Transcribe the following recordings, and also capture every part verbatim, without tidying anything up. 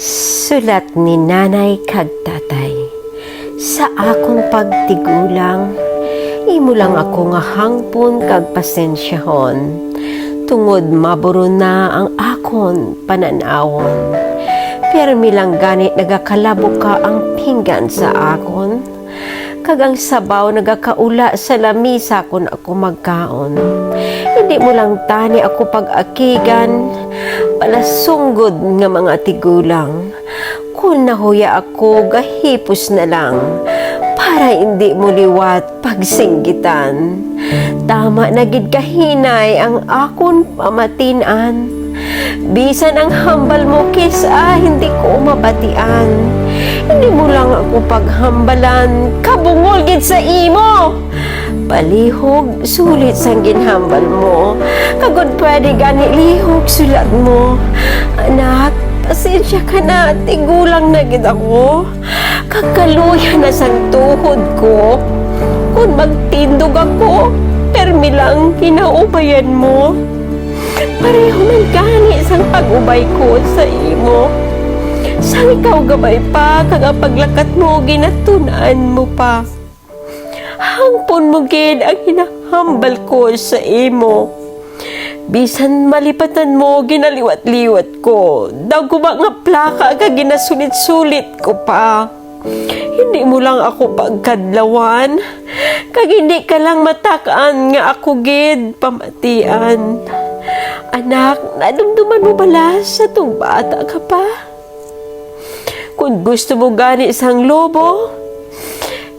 Sulat ni Nanay kag Tatay. Sa akon pagtigulang, imo lang ako nga hangpon kag pasensyahon, tungod maburon na ang akon panan-awon. Pirmi lang gani nagakalabo ka ang pinggan sa akon, kag ang sabaw nagakaula sa lamisa kon ako magkaon. Hindi mo lang tani ako pag-akigan, palasunggod nga mga tigulang. Kon nahuya ako, gahipos na lang, para hindi mo liwat pagsinggitan. Tama na gid kahinay ang akon pamatin-an. Bisan ang hambal mo, kis-a hindi ko mabatian. Hindi mo lang ako paghambalan, kabungol gid sa imo. Palihog, sulit sang ginhambal mo. Kag kon pwede gani, lihog sulat mo. Anak, pasensya ka na, tigulang na gid ako. Kag kaluya na sang tuhod ko. Kon magtindog ako, pirmi lang ginaubayan mo. Pareho man gani sang pag-ubay ko sa imo. Sang ikaw gabay pa, kag ang paglakat mo, ginatun-an mo pa. Hangpon mo gid ang hinahambal ko sa imo. Bisan malipatan mo, ginaliwat-liwat ko. Daw guba nga plaka ka, ginasulit-sulit ko pa. Hindi mo lang ako pagkadlawan, kag hindi ka lang matak-an nga ako gid pamatian. Anak, nadumduman mo bala sa tong bata ka pa? Kon gusto mo gani sang lobo,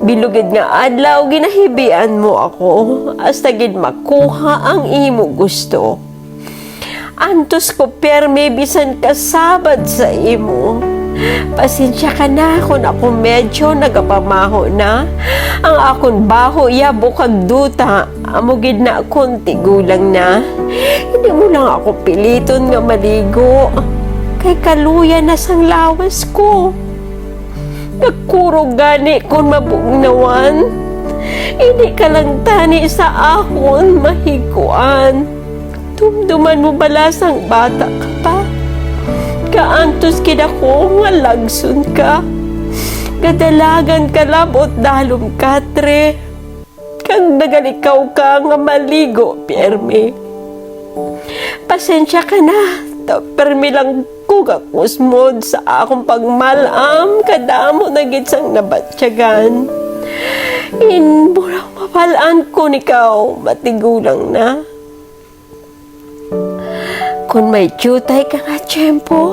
bilog gid nga adlaw ginahibian mo ako, hasta gid makuha ang imo gusto. Antos ko pirmi bisan kasabad sa imo. Pasensya ka na kon ako medyo nagapamaho na. Ang akon baho, yabo kag duta, amo gid na kon tigulang na. Hindi mo lang ako piliton nga maligo, kay kaluya na sang lawas ko. Nakurog gani kon mabugnawan. Hindi ka lang tani sa akon mahigkuan. Dumduman mo bala sang bata ka pa? Kaantos gid ako nga lagson ka. Gadalagan ka labot dalom katre. Kag nagalikaw ka nga maligo pirmi. Pasensya ka na, ta pirmi lang ko gakusmod sa akong pagmal-am, kadamo na gid sang nabatyagan. In, murag mabal-an ko nikaw, matigulang na. Kon may diutay ka nga tiyempo,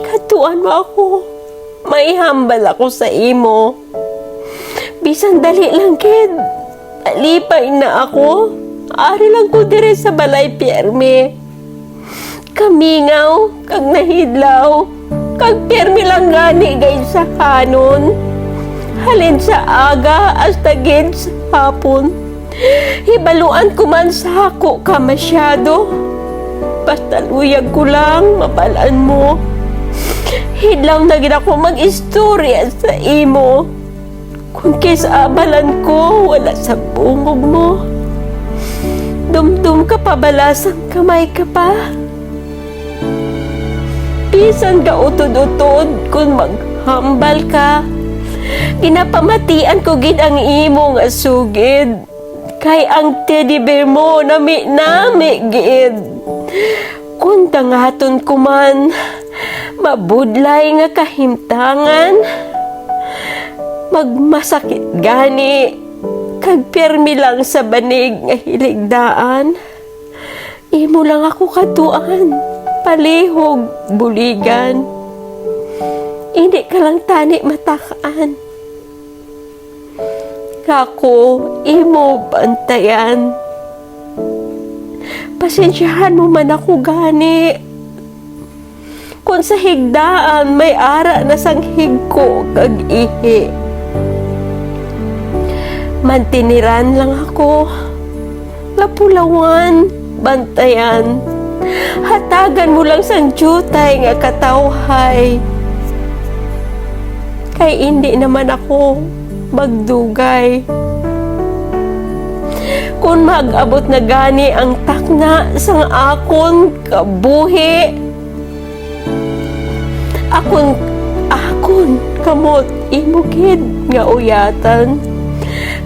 kadtuan mo ako. May hambal ako sa imo. Bisan dali lang gid, malipay na ako. Ari lang ko diri sa balay pirmi. Kamingaw kag nahidlaw, kag pirmi lang gani gid sa kanon. Halin sa aga hasta gid sa hapon. Hibaluan ko man sa ako ka masyado. Basta luyag ko lang mabal-an mo. Hidlaw na gid ako mag-istorya sa imo. Kon kis-a balan ko wala sa bungog mo. Dumdom ka pa bala sang kamay ka pa? Bisan gautod-utod kon maghambal ka, ginapamatian ko gid ang imo nga sugid. Kay ang teddy bear mo nami-nami gid. Kon dangaton ko man, mabudlay nga kahimtangan, magmasakit gani, kag pirmi lang sa banig nga hiligdaan. Imo lang ako kadtuan, palihog, buligan. Hindi ka lang tani matak-an. Nga ako imo bantayan. Pasensyahan mo man ako gani. Kon sa higdaan may ara na sang higko kag ihi, mantiniran lang ako. Lapulawan, bantayan. Hatagan mo lang sang diutay nga katawhay. Kay indi naman ako magdugay. Kon mag-abot na gani ang takna sang akon kabuhi, Akon, akon kamot imo gid nga uyatan,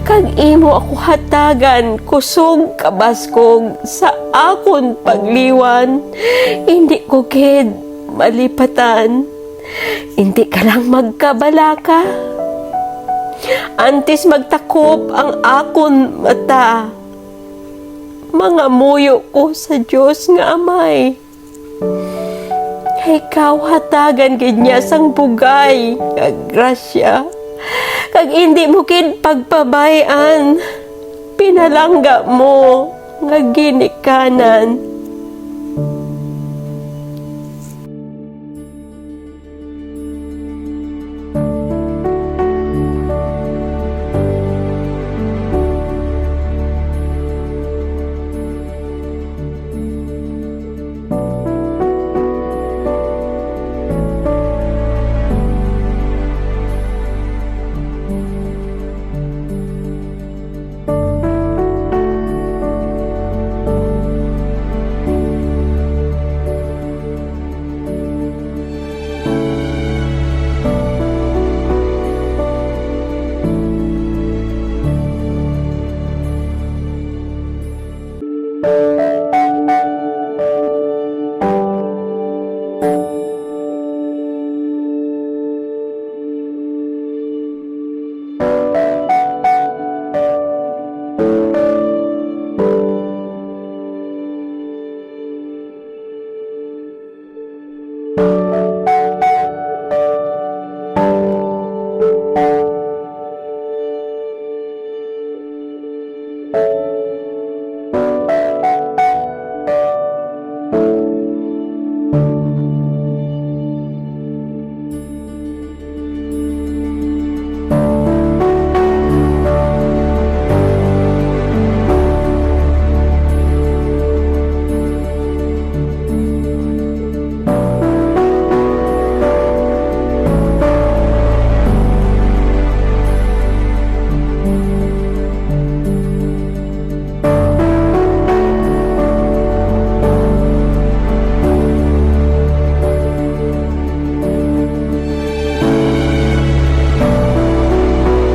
kag imo ako hatagan kusog kabaskog sa akon pagliwan. Indi ko gid malipatan. Indi ka lang magkabalaka. Antes magtakop ang akon mata, mangamuyo ko sa Dios nga Amay. Ikaw hatagan gid niya sang bugay nga grasya, kag indi mo gid pagpabay-an pinalangga mo nga ginikanan.